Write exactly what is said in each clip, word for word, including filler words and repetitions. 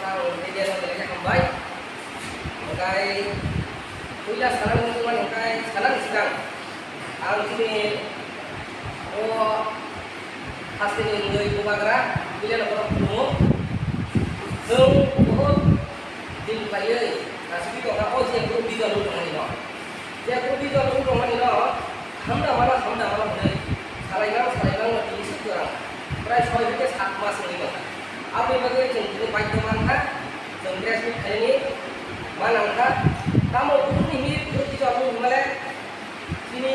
Ang media no belai khe hambai. Hwnkhe puila sana nungmani hwnkhe sana ni swkang ang chini o hasteni wngwi bubagra puila no bono khulumo. Chwng bohot din khlaiwi nasugwi tongkha o je group vision wng tongmani no. Je group vision wng tongmani no hamda mano hamda mano hwnwi salaimano salaimano tini swk jora prai soi theke sat mas wngwi tongkha. Aboni bagwi chwng tini baidhyo mankha, chwng press meet khainani ma nangkha. Tamo bukhukni hwnwi bukhuk twi tongmani hwnmale chini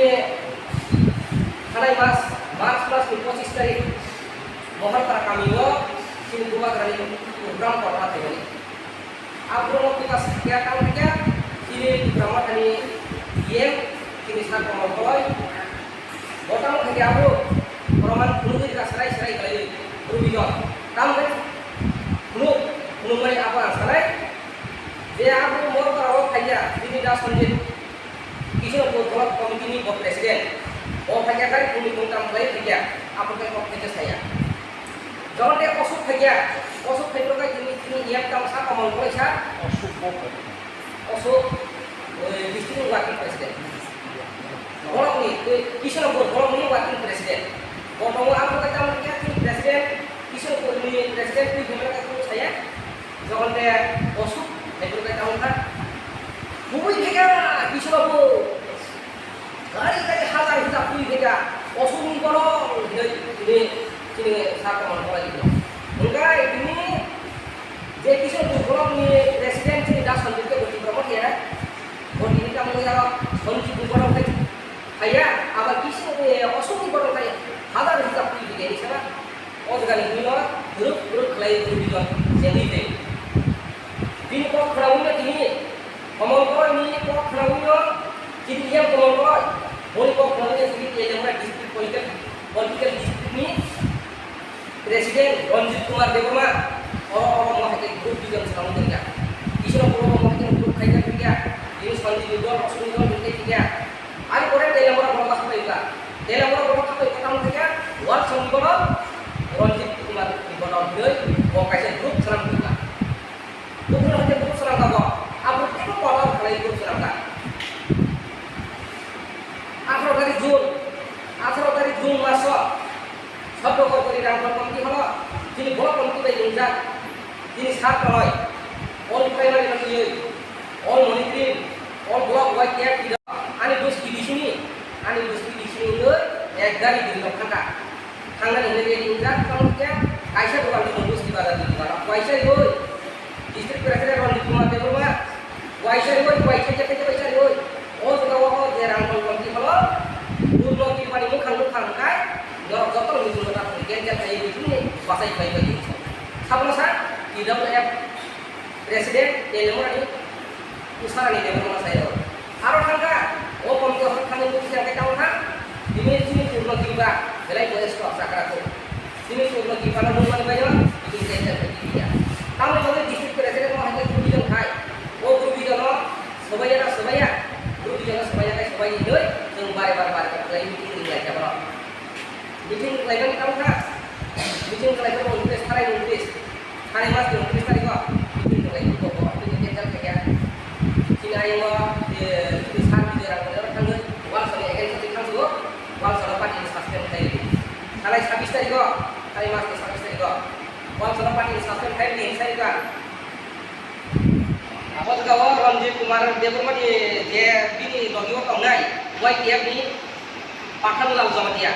thanai mas, March masni pochis tarik Mohanpara kamio chini bubagrani program korma khaimani. Aborokno kwtal sakya tang khaikha, chini Tipra Mothani D M, chini Sir Kamal Koloi. Bo tamo khaikha abo proman phunugwi rwkha, srai srai khlaiwi rwgwi tong. Tamo khe phunuk, phunukmani abo ang sanai je abo Mohanpara o khaikha, chini Da Sanjit Kishanpur Block Committee ni bo president. Bo phaikha khai phungni phungtam khlai phaikha, abo khe kok phaikha saya. Jokon tei Osuk phaikha, Osuk phaikha khai chini, chini yak tamo sa Kamal Koloi sa. Osuk bo phaikha. Osuk, eh, district working president. Block ni, eh, Kishanpur block ni working president. Bo tongo abo khe tamo khe chini president, Kishanpur ni president twi phaikha khai phung saya. Jokon tei Osuk, Haiphuru kai tamo kha. Kubui khe kha, bisingo bo. Gari gari hajar hijab twi khe kha. Osuk ni borok, hwnwi, hwnwi, chini sa tongmani bolai dino. Hwnkhai tini je Kishanpur block ni resident chini Da Sanjit khe bo Tipra Motha ya. Bo tini tamo ya Sanjit ni borok khe. Haiya, aba Kishan, eh, Osuk ni borok khe hajar hijab twi khe kha, ni sana. O jaga ni hwnwi no group group khlai group ni no chengwi twi. Bini kok khwnaui no tini Komol Koloi ni kok khwnaui no chini E M Komol Koloi. Boni kok khwnaui no chini Telenggana district political, political district ni president Ranjit Kumar Debbarma. Oro oro mo hai khe group division swrang tongya. Isoro oro mo hai khe group khai kha tongya. Ini Sanjit ni dol, Osuk ni dol, ini khai tongya. Ani pore Telenggana borok ma sapai ka. Telenggana borok sapai ka tamo khe wal song ni borok Ranjit Kumar ni borok hinoi bo kaisa group swnam kha. Group swnam kha, group swnam kha bo. Abo teibo borok khlai group swnam kha. Atharo tarik June, atharo tarik June maso Sabdo Korkori Rangkhol Committee hono chini block committee bai wngjak. Chini sir tonoi, all primary no twiwi, all monitoring, all block Y T F twi rok, ani busti bisini, ani busti bisini wngwi ek gari dui rok thangkha. Thangnani hwnwi ready wngjak, tamo khe kaisa dogan dong busti bazar ni dogan rok. Waisa riwi, district president Ranjit Kumar Debbarma, waisa riwi, waisa khe khe waisa riwi. O jaga o je Rangkhol Committee holo, Purno Tripani mukhang mukhang khai, norok joto ni muchung no ta thangwi gel gel khai meeting ni bachai khlai bai. Sabno sa, T W F President, Telenggana ni Usarani Debbarma sai rok. Aro thangkha, o committee hor thangwi muchung khe tamo kha, bini chini Purno Tripa, belai boyes kok chakra kho. Chini Purno Tripano nukmani bai no, bini tension khe twiya. Tamoni bagwi district president no hai khe group vision khai. O group vision no swbaiya na swbaiya? Group vision no swbaiya khai swbai di hinwi chwng bare bare bare bare khlai meeting ring lai kha bono. Meeting khlaimani tamo kha? Meeting khlaimani untris, tharai untris. Tharai mas ni untris tarikh o meeting khlai kha bo, meeting cancel kha kha. Chini ayang o, eh, chini sir Bijoy Rangkhol thangwi, Walsani against o thangsugo, Walsano party ni suspend khai ridi. Tharai sabis tarikh o, tharai mas ni sabis tarikh o, Walsano party ni suspend khai ridi, sai kha. Abo jaga o Ranjit Kumar Debbarma ni je bini logi o tongnai Y T F ni Pathanlal Jamatia.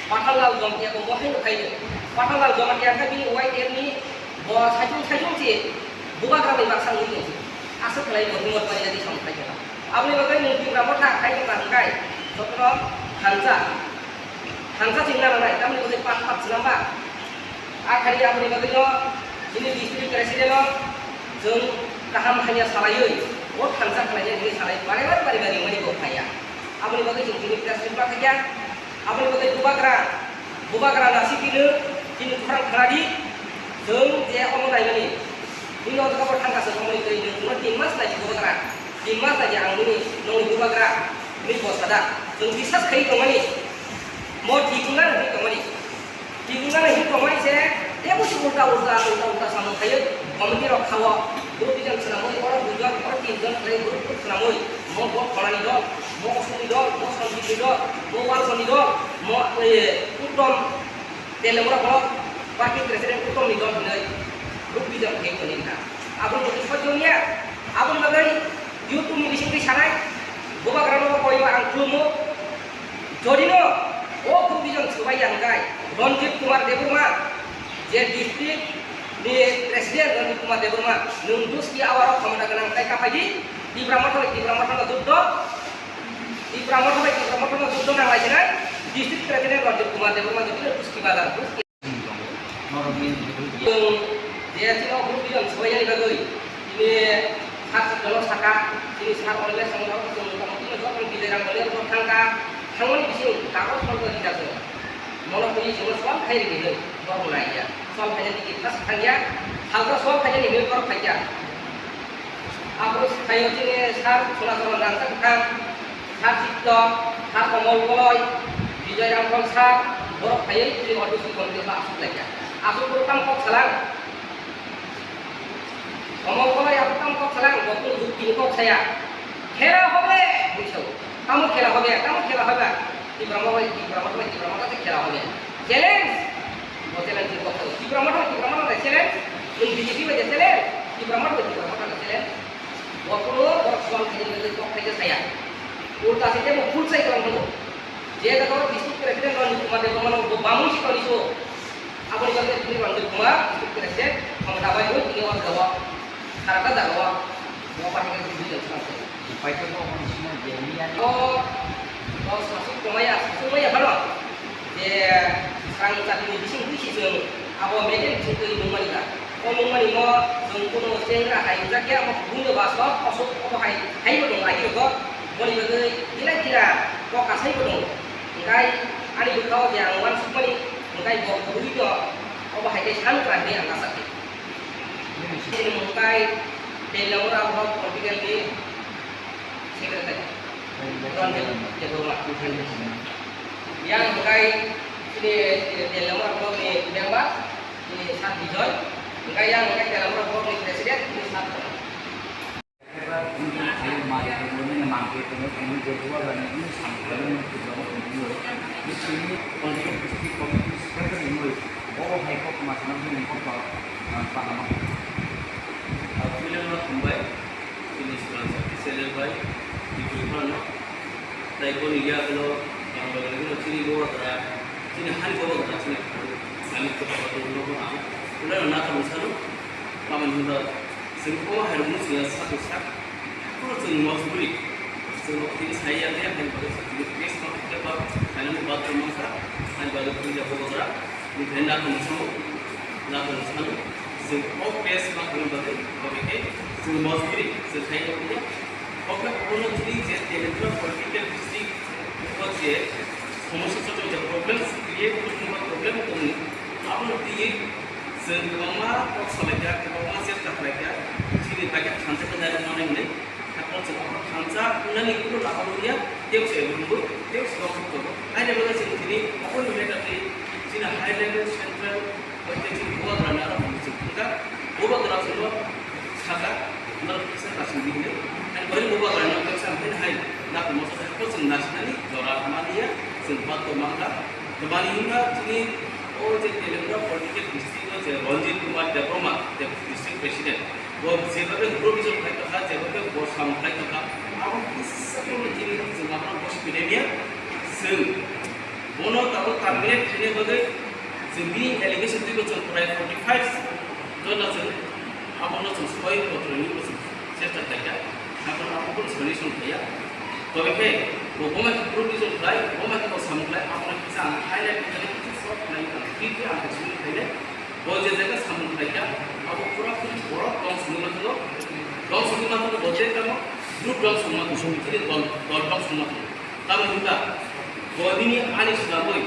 Pathanlal Jamatia bo mohai no khaino. Pathanlal Jamatia khe bini Y T F ni bo saichung saichung se bubagra bai baksa wngwi tong. Aswk khlai bo himot pai jadi samung khai kha. Aboni bagwi nwng Tipra Motha khai tongkha hwnkhe jotono thansa. Thansa chwng nangnai, tamoni bagwi pat pat swnam ba? A khaidi aboni bagwino chini district president no chwng kaham hamya salaiwi, o thansa khlainai hwnwi salai, bari bari bari bari wngmani bo phaiya. Aboni bagwi chwng tini press meet ma khaikha. Aboni bagwi bubagra, bubagra nasik hino chini khorang khladi, chwng je omo naimani. Bini o jaga bo thangka se omo ni twi nwng tin mas lai bubagra, tin mas lai ang nini nongni bubagra, nini bo sada. Chwng biswas khai tongmani, mo thik wngna hwnwi tongmani. Tibuna ni hik tongmani se, tebo se ulta ulta, ulta ulta samung khayo, committee rok O group dijon swnamwi, oro duijon, oro tinjon khlai group group swnamwi, mo bo Khonani dol, mo Osokni dol, mo Sanjibni dol, mo Walsoni dol, mo, eh, Uttom, Teliamura block working president Uttomni dol hinwi group dijon khlai tongwi wngkha. Aboni bagwi sojoni ya, aboni bagwi YouTube ni bisingtwi sanai, bubagrano koiyo ang khulumo. Jodino o group dijon swbai ya hwnkhe Ranjit Kumar Debbarma, je district ni president Ranjit Kumar Debbarma, nwng duski awaro khomota gwnang tei kaphai di, Tipra Motha bai Tipra Motha no juddo, Tipra Motha bai Tipra Motha no juddo nanglai sinai, district president Ranjit Kumar Debbarma judino duski bazar, duski. Chwng je chini o group dijon swbaiyani bagwi, tini sir jono saka, tini sir always ang norok chwng motamoti no jotono Bijay Rang Baliya rok thangkha, thangmani bising kagoj photo rijak chwng. Mono twi chwngno solve khai rwdi hinwi borok naiya. Solve khainani twi thas thangya, salsa solve khainani hinwi borok phaikya. Abo phaio chini sir Sola Sola Rangchak Bwkhang, sir Chitto, sir Komol Koloi, Bijoy Rangkhol sir, borok phaiwi chini audio si committee o aswk laikha. Aswk borok tamo kok salang. Komol Koloi abo tamo kok salang, bo kunu jukti ni kok saya. Khera hobe, buisao. Tamo khera hobe, tamo khera hobe. Tipra Motha bai, Tipra Motha bai, Tipra Motha se khera hobe. Challenge. Bo challenge ni kok salang. Tipra Motha bai, Tipra Motha bai challenge. Nwng B J P bai je challenge. Tipra Motha bai, Tipra Motha bai challenge. Bo kunu borok song khaini bagwi kok khaija saya. Ulta se tebo full sai tong thango. Je jaga o district president Ranjit Kumar Debbarma no bo bamung si toni so. Aboni bagwi tini Ranjit Kumar district president khomota bai bo tini o jaga o kharata jaga o bo pai khe division song sai. Pai khe bo hwn sina je ni ani. O, o sasuk tongmaya, sasuk maya phano. Je swrang chakrini bising twi si chwng abo medal bising twi nungmani ba. O nungmani mo chwng kuno chengra hai wngjak ya, omo kubun no ba sok osok obo hai, hai bo tongo agi rogo. Boni bagwi gila gila kok kasai bo tongo. Hwnkhe ani bwkha o je ang uansukmani hwnkhe bo kwrwi no obo hai khe san kwrang hinwi ang kasa khe. Chini mung khe Teliamura block political ni secretary. Ranjit Debbarma. Yang hwnkhe chini Teliamura block ni member, chini sir Bijoy. Hwnkhe yang hwnkhe Teliamura block ni president, chini sir Khonani. Chini swnamjak T C L L bai, T P F no, tai boni yagulo, ang bagwi no chini bubagra, chini hani bubagra, chini kami bubagra tongwi no ang, ulano nathok sano, tamoni hwnba, chwng o hairokno chwng ya sak sak, haphano chwng mojburi, chwng o tini sai ya, ya, hani bagwi chwng tini case ma khaijak ba, hani bagwi bathroom mangsa, hani bagwi phunijak bubagra. Bini nathok sano, nathok sano, chwng o case ma kwrwng bagwi, bagwi khe chwng mojburi, chwng khai tongkhe. Obo, obono chini je Teliamura political district o je somosya choli, je problems create wngma problem tongwi, abono twiwi chwng kwbangma kok salaikha, kwbangma chesta khlaikha, chini bagwi thansa khe naiwi manai hwnwi. Hakhe chwng obo thansa wngnani kunu lama wngya, tei se wngwi, tei se wngwi tongo. Haini bagwi chwng tini obono matter twi chini high level central bai tei chini bubagrani aro hwnwi chwng thangkha. Bubagra chwngno sakha, norok kisa kasing di hwnwi. Haini bagwi bubagrani kisa hwnwi hai nathok masa hakhe chwng nasinani jora manya, chwng bathroom mangkha. Twmani hwnba chini o je Teliamura political district o je Ranjit Kumar Debbarma, je district president. Bo jebhabe group rijak khlai tongkha, jebhabe bo samung khlai tongkha, abo kisa kono chini chwng abono bosi phainai ya. Chwng bono tabuk terminate khaina bagwi chwng bini allegation twibo chwng prai forty five jona chwng abono chwng soi bothroni bo chwng chesta khlaikha. Abono abo kono solution khaiya. Tobe khe bo boma khe group rijak khlai, boma khe bo samung khlai, abono kisa ang highlight khainai, kisa short khainai, ang twi twi ang solution khainai. Bo je jaga samung khlaikha, abo pura puri borok dong songwi manthogo. Dong songwi manthogo, bo je tamo group dong songwi manthogo, chini dol, dol dong songwi manthogo. Tamoni hwnba, bo nini ani swnamwi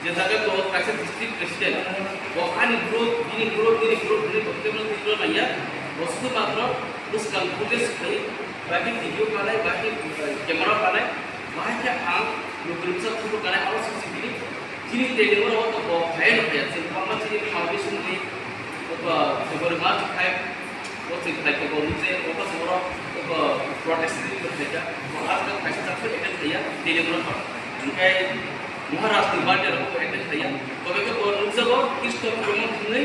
je jaga bo kaisa district president, bo ani group, nini group, nini group, nini bo kebno twi rw nangya, bo sudhu matro bwskang protest khlai, bahai video kanai, bahai camera kanai, bahai khe ang nukung bwsa photo kanai, abo C C T V. Chini Teliamura o to bo phaiya no phaiya, chini kwbangma chini foundation ni, uh, February, March five, Bo chwng khlai khe bo nukjaya, bo se borok, bo protest rally bo khlai kha. Bo aswk kaisa chapter attend khaiya, Telenggana thang. Hwnkhe Maharaj ni birthday rok bo attend khaiya. Tobe khe bo nukjago Kristo Promon hwnwi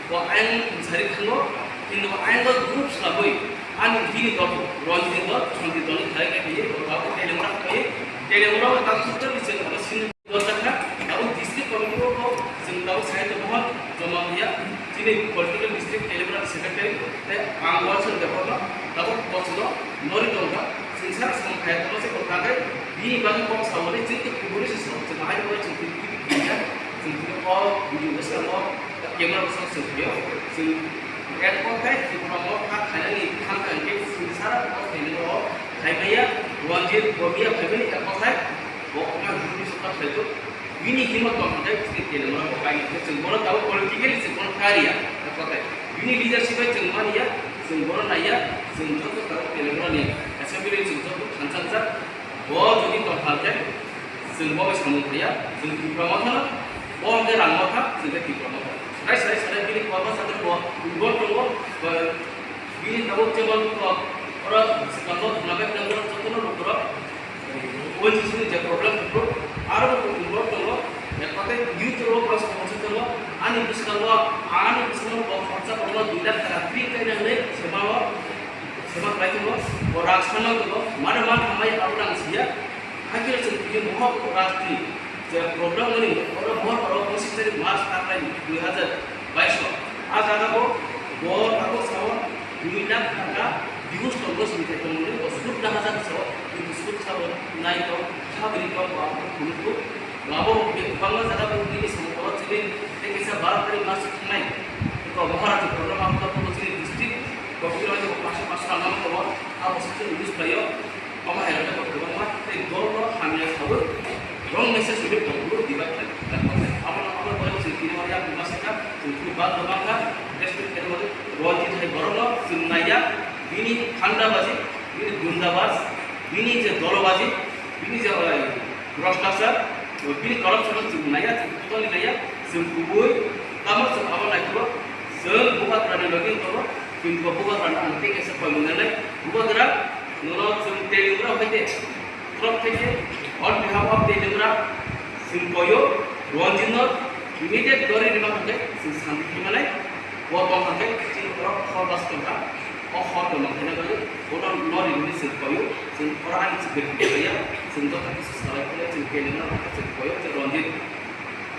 bo ayang sari thango. Kintu bo ayang group swnamwi ani bini dol, Ranjit ni dol, Santi dol ni khlai khe hiye bo abo Telenggana khlaiwi, Telenggana bo ta chapter ni chwng abo sini. Dol jakha, abo district committee o bo chwng tabuk sai tongmani joma wngya, chini political district Telenggana secretary tei ang Walson Debbarma tabuk bosongo nori tongkha, chwng sara samung kaya tongma se kwthang khe bini bagwi kok saui chwng tei kubuni se song chwng ahai bai chwng tini tini kisa chwng tini o video bwskango camera bwskango chwng phio chwng ek kok khe Tripura motha khainani thang thang khe chwng sara o Telenggana o khaimaya Ranjit Bobia phaimani ek kok khe. Bo wngkha bini sokha khlaitok. Bini himmat tong hwnkhe chini Telenggana bo kainwi khe chwng bono tabuk politically chwng bono kariya. Kothai bini leadership bai chwng maniya, chwng bono naiya, chwng joto tabuk Telenggana ni assembly chwng joto thansa wngjak. Bo jodi tong hwnkhe chwng bo bai samung khaiya, chwng Tripura motha no, bo hwnkhe rang motha, chwng khe Tripura motha. Sarai sarai sarai bini kwbangma sakhe bo involve tongo, ba bini tabuk jemon, o, oro swkango thwna bai tongo jotono lukurok. O N G C ni je problem tongo, aro bo tongo, tongo, ekpate youth rok bo somosya tongo, ani bwskango, ani bwskango bo khorcha tongo dui lakh taka free khaina hinwi sema o, sema khlai tongo, bo rang sanna tongo, mano ma thamai abo rang siya, hakhe chwng tini mohor rajni je program wngmani oro mohor oro pochisari March taklaini dui hazar baish o. A jaga bo, bo tabuk sao dui lakh taka divorce tongo sini khe tongmani bo sud na hajar sao, kintu sud sao nai tong, sabri tong, bo abo phunukgo. Abo bo kwbangma jaga bo nini samung oro chini tei kaisa bar tari mas thangnai. Ko Maharaj program abo bo chini district ko kilo ni paso paso rang abo abo sini use khlaio. Omo hai rok kwbangma tei dol no hamya saui wrong message rwui tongo, divide khlai, khlai tongo. Abono, abono pore chwng tini o yak buma sakha, chwng tini bak kwbang kha, respect khe rwmani. Ranjit hai borok no chwng naiya, bini phandabaji, bini gundabaj, bini je dolobaji, bini je, oi, bhrashtachar, bini corruption no chwng naiya, chwng totally naiya, chwng kubui tamo chwng abo naithogo, chwng bubagra ni logi tongo, chwng bubagra no ang tei kaisa koi mwnai, bubagra. Nono chwng Telenggana hai de, throk theke, on behalf of Telenggana, chwng koyo, Ranjit no immediate dori rima hwnkhe, chwng santi khe manai, bo tong hwnkhe, chini borok hor bas tongkha, o hor bo nongkhorna bagwi, bono no rimani chwng koyo, chwng oro ani chwng beri kaya, chwng joto kisa salai khe, chwng Telenggana hwnkhe, chwng koyo, chwng Ranjit.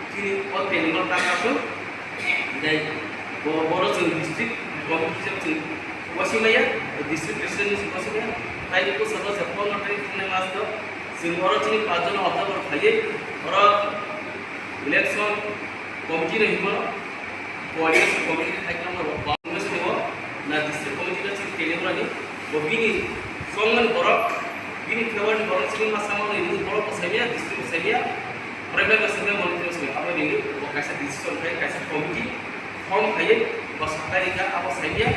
Chini o Telenggana ta kasu, Tei bo, boro chwng district committee hisabe chwng wasimaya, district president ni wasimaya. Tai bwskango je pondro tarik thangnai mas no chwng oro chini pajano observer phaiwi oro election committee no hinmano coordination committee khai khwlangma rok Congress ni o na district committee no chwng Telenggana ni bo bini chongmani borok bini favour ni borok chini masa mangni borok bo saimaya district bo saimaya. Private no sengkhe monitor se abo nini bo kaisa decision khai kaisa committee form khaiwi bo sakai rikha abo saiya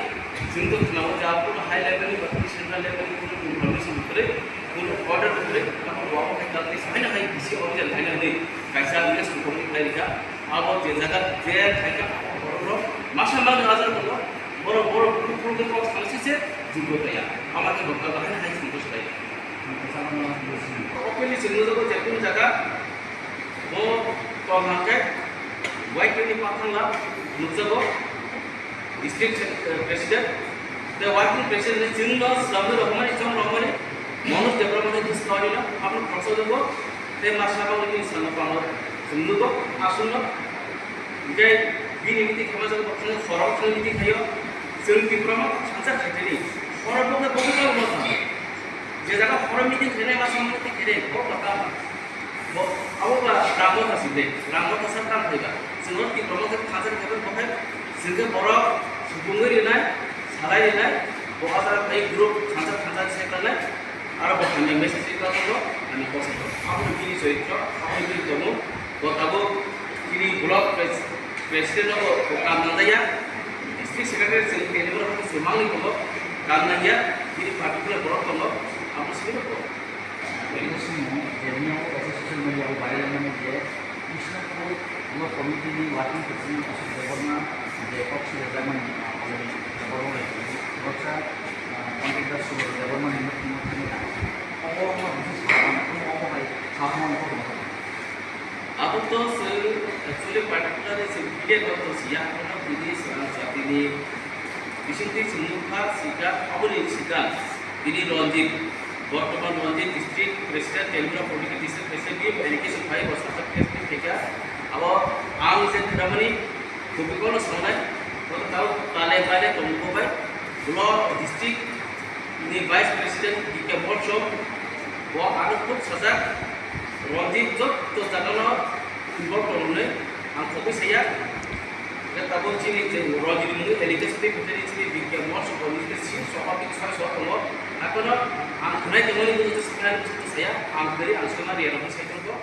chwng to khwnao je abo high level ni ba central level ni kuno information kwrwi kuno order kwrwi abo bo abo khai kalni saina hai bisi official khaina hinwi kaisa news committee khai rikha abo je jaga je khaikha abo borok rok masa mangni ajar tongo borok borok kuno kuno kok sansi se juklo kaya ama khe bo kal bahai hai santosh kaya. Openly chwng nukjago je kunu jaga bo tong hwnkhe Y K ni pathangla nukjago district, eh, president. Tei Y K ni president ni chwngno swlamwi rohormani chong rohormani Manoj Debbarma ni bwskango abono khoroksa nukgo tei masa bagwi chini salo pango chwng nukgo aswkno. Hwnkhe bini meeting khaima jaga bo khorok khorok meeting khaio chwng Tipra ma thansa khaitani khorok bokhe bokhe tamo thango. Je jaga khorok meeting khainai masa meeting khainai bo kota bo abo ba rang motha side rang motha sa tang thaiba chwng Tipra ma khe thansa khaitani bokhe chwng khe borok supungwi rinai salai rinai bo asara phai group thansa thansa se kanai. Aro bo hamya message ri tongmo, ani kosom abo bini choritro, abo bini tongmung, bo tabuk chini block pres-, president no bo kam nangjaya, district secretary chwng tini borok se mangni tongo, kam nangya, bini particular borok tongo, abo sini bo. Bini sini, je bini abo kaisa social media abo viral wngmani je, Krishnapur block committee ni working president Ashok Debbarma, je kok sujak jakmani, ah, already Debbarma bai Abo to se actually particular se video no to siya, ano bini sa-, satini bisingtwi chumukha sika, aboni sika bini Ranjit, bortoman Ranjit district president, Telangana political district president, B M education pai bosa president theka. Abo ang je thamani Kubui kono sangnai, kono tao tale tale tongbo bai, ulo district ni vice president Bikya Motso, bo ano khub sajak, Ranjit jotto jagano involve tongnai, ang khobui saya, je tabo chini je Ranjit ni mungwi allegation tei bwtharni chini Bikya Motso bo nini sin sohor tei soi sohor tongo, akono ang khwnai tongmani mungwi to saknani mungwi to saya, ang kwrwi ang sima riya rokni sai tongkho.